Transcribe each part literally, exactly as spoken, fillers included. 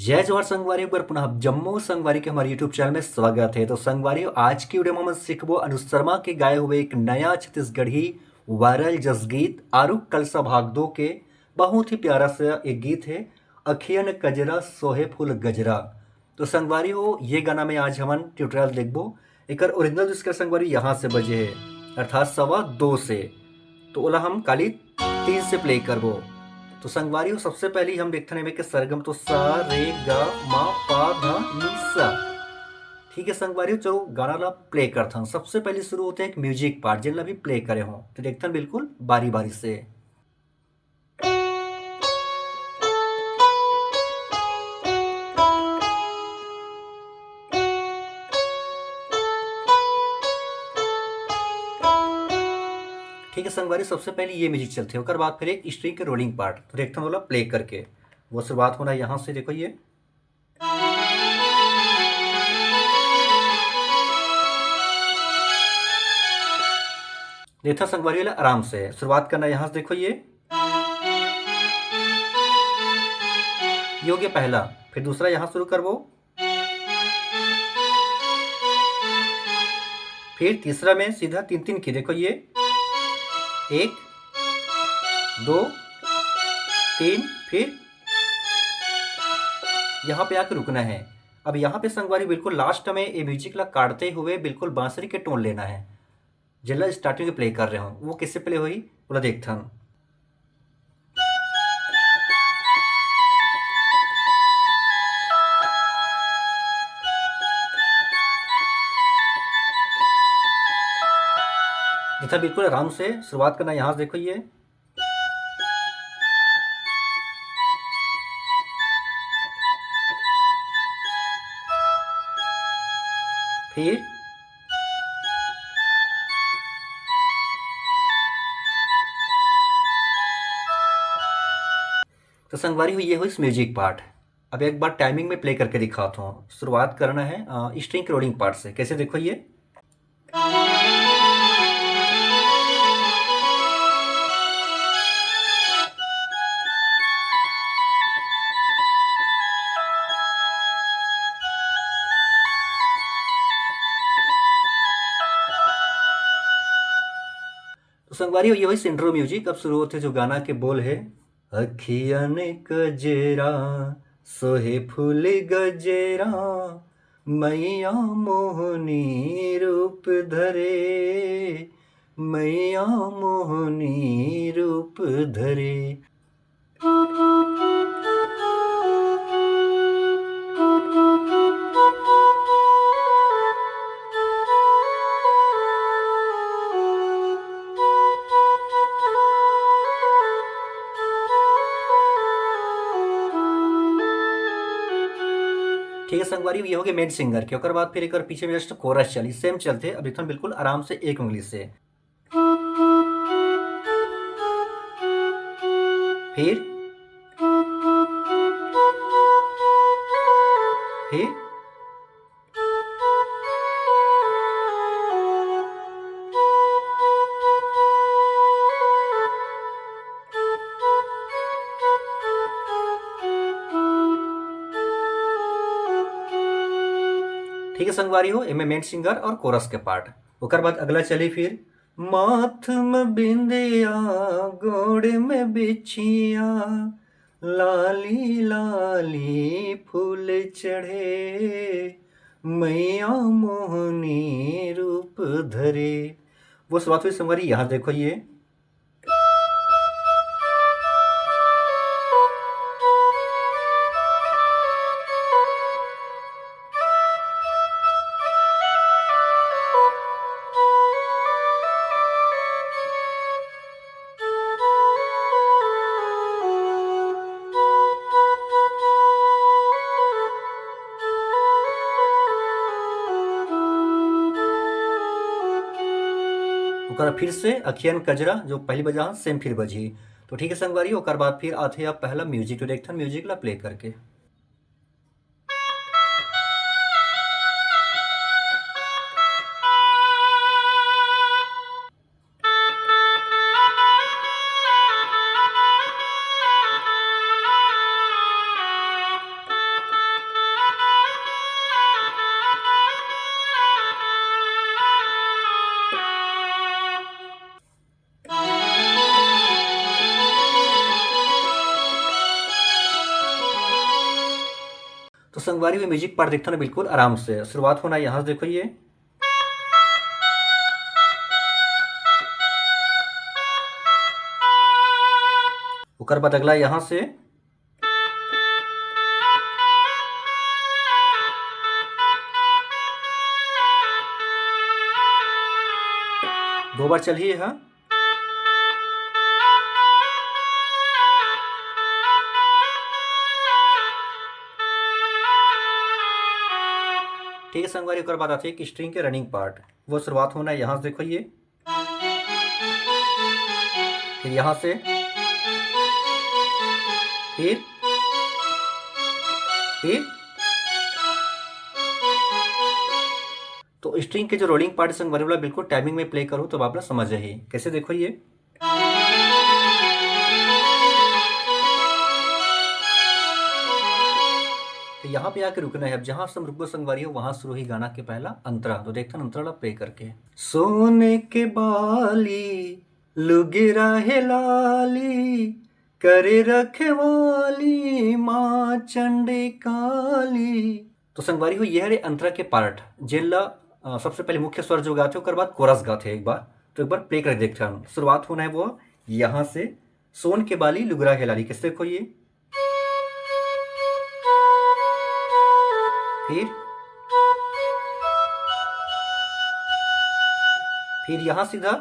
जय जोहार संगवारी, एक बार पुनः आप जम्मो संगवारी के हमारे YouTube चैनल में स्वागत है। तो संगवारी, आज की वीडियो में हम सीखबो अनुज शर्मा के गाए हुए एक नया छत्तीसगढ़ी वायरल जसगीत आरुग कलसा भाग दो के बहुत ही प्यारा सा एक गीत है, अखियन कजरा सोहे फूल गजरा। तो संगवारी हो, ये गाना में आज हमन ट्यूटोरियल देखबो। एकर ओरिजिनल जिसका संगवारी यहाँ से बजे है, अर्थात सवा दो से। तो ओला हम काली तीन से प्ले करबो। तो संगवारी हो, सबसे पहली हम देखथन एमे के सरगम तो सा रे गा मा पा धा नी सा। ठीक है संगवारी हो, चलो गाना ला प्ले करथन। सबसे पहले शुरू होते हैं एक म्यूजिक पार्ट, जेन ला भी प्ले करे हो। तो देखथन बिल्कुल बारी बारी से। ठीक है संगवारी, सबसे पहले ये म्यूजिक चलते हैं, ओकर बाद फिर एक स्ट्रिंग के रोलिंग पार्ट। तो देखथन ओला प्ले करके। वो शुरुआत होना यहाँ से, देखो ये। देखा संगवारी वाला आराम से शुरुआत करना, यहाँ से देखो ये, ये हो गया पहला। फिर दूसरा यहाँ शुरू करबो, फिर तीसरा में सीधा तीन तीन की, देखो ये एक, दो, तीन, फिर यहाँ पे आके रुकना है। अब यहाँ पे संगवारी बिल्कुल लास्ट में ये म्यूजिक ला काटते हुए बिल्कुल बांसुरी के टोन लेना है। जेला स्टार्टिंग में प्ले कर रहे हो, वो कैसे प्ले होई, ओला देखथन। देखा, बिल्कुल आराम से शुरुआत करना। यहाँ से देखो ये, फिर तो संगवारी हो, ये हो इस म्यूजिक पार्ट। अब एक बार टाइमिंग में प्ले करके दिखाता हूँ। शुरुआत करना है स्ट्रिंग के रोलिंग पार्ट से। कैसे, देखो ये। तो संगवारी हो, ये वही इंट्रो म्यूजिक। अब शुरू होते जो गाना के बोल है, अखियन कजरा सोहे फूल गजरा, मैया मोहनी रूप धरे, मैया मोहनी रूप धरे। ठीक है संगवारी, ये हो गए मेन सिंगर के। ओकर बाद फिर एक पीछे में जस्ट कोरस चली, सेम चलते। अब इथन बिल्कुल आराम से एक उंगली से, फिर, फिर ठीक है संगवारी हो, एमे मेन सिंगर और कोरस के पार्ट। ओकर बाद अगला चली फिर, माथ में बिंदिया, गोड़ में बिछिया, लाली लाली फूल चढ़े, मैया मोहनी रूप धरे। वो शुरुआत हुई संगवारी, यहाँ देखो ये। ओकरा फिर से अखियन कजरा जो पहली बजा, सेम फिर बजी। तो ठीक है संगवारी, ओकर बाद फिर आथे अब पहला म्यूजिक। तो देखथन म्यूजिक ला प्ले करके। संगवारी हो म्यूजिक पार्ट देखथन बिल्कुल आराम से। शुरुआत होना यहाँ से, देखो ये। ओकर बाद अगला यहाँ से। दो बार चलही ये ह। ठीक है संगवारी, ओकर बाद आथे एक स्ट्रिंग के रनिंग पार्ट। वो शुरुआत होना है यहाँ से, देखो ये, फिर यहाँ से, फिर, फिर। तो स्ट्रिंग के जो रोलिंग पार्ट संगवारी वाला बिल्कुल टाइमिंग में प्ले करो, तब आप लोग समझ जाही। कैसे, देखो ये। तो यहाँ पे आके रुकना है। अब जहाँ से हम रुकबो संगवारी हो, वहाँ शुरू ही गाना के पहला अंतरा। तो देखथन अंतरा ला प्ले करके। सोने के बाली, लुगरा हे लाली, करे रखवाली, माँ चंडी काली। तो संगवारी हो, ये हरे अंतरा के पार्ट, जेन ला, अ, सबसे पहले मुख्य स्वर जो गाथे, ओकर बाद कोरस गाथे एक बार। तो एक बार प्ले करके देखथन। शुरुआत होना है वो यहाँ से, सोन के बाली लुगरा हे लाली। कैसे, देखो ये, फिर, फिर यहाँ सीधा,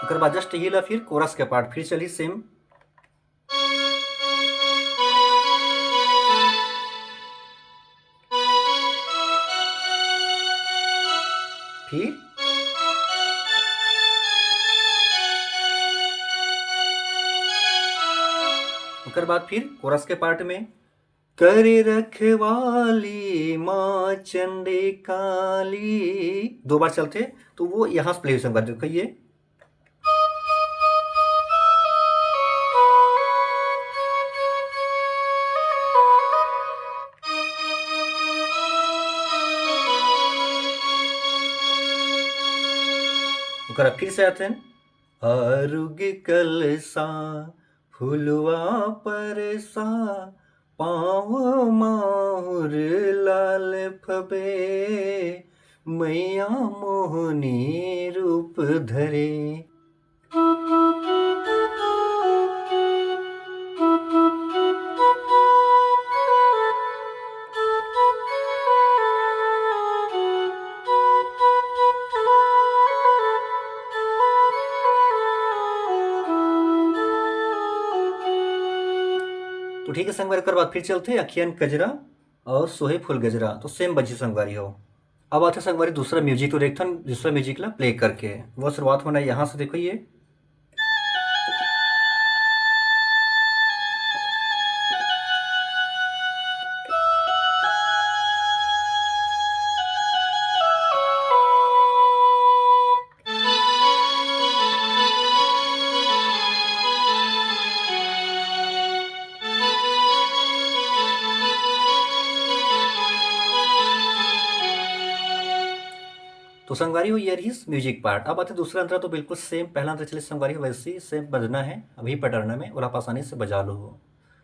ओकर बाद जस्ट ये ला, फिर कोरस के पार्ट फिर चली सेम। फिर ओकर बाद फिर कोरस के पार्ट में, करे रखवाली माँ चंडी काली, दो बार चलथे। तो वो यहाँ से प्ले हो सकता है, देखो ये। ओकरा फिर से आथे, आरुग कलसा फुलवा परसा, पाँव माहुर लाल फबे, मैया मोहनी रूप धरे। तो ठीक है संगवारी, ओकर बाद फिर चलथे अखियन कजरा और सोहे फूल गजरा। तो सेम बजी संगवारी हो। अब आथे संगवारी दूसरा म्यूजिक, तो देखथन दूसरा म्यूजिक ला प्ले करके। वो शुरुआत होना है यहाँ से, देखो ये। तो संगवारी हो, ये रहिस म्यूजिक पार्ट। अब आथे दूसरा अंतरा, तो बिल्कुल सेम पहला अंतरा चले संगवारी हो, वैसे ही सेम बजना है अभी पैटर्न में, और आप आसानी से बजा लो हो।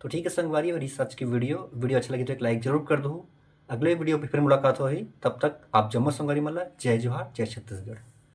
तो ठीक है संगवारी, और इस आज की वीडियो, वीडियो अच्छा लगे तो एक लाइक जरूर कर दो। अगले वीडियो पे फिर मुलाकात होही, तब तक आप जम्मो संगवारी मन ला जय जोहार, जय छत्तीसगढ़।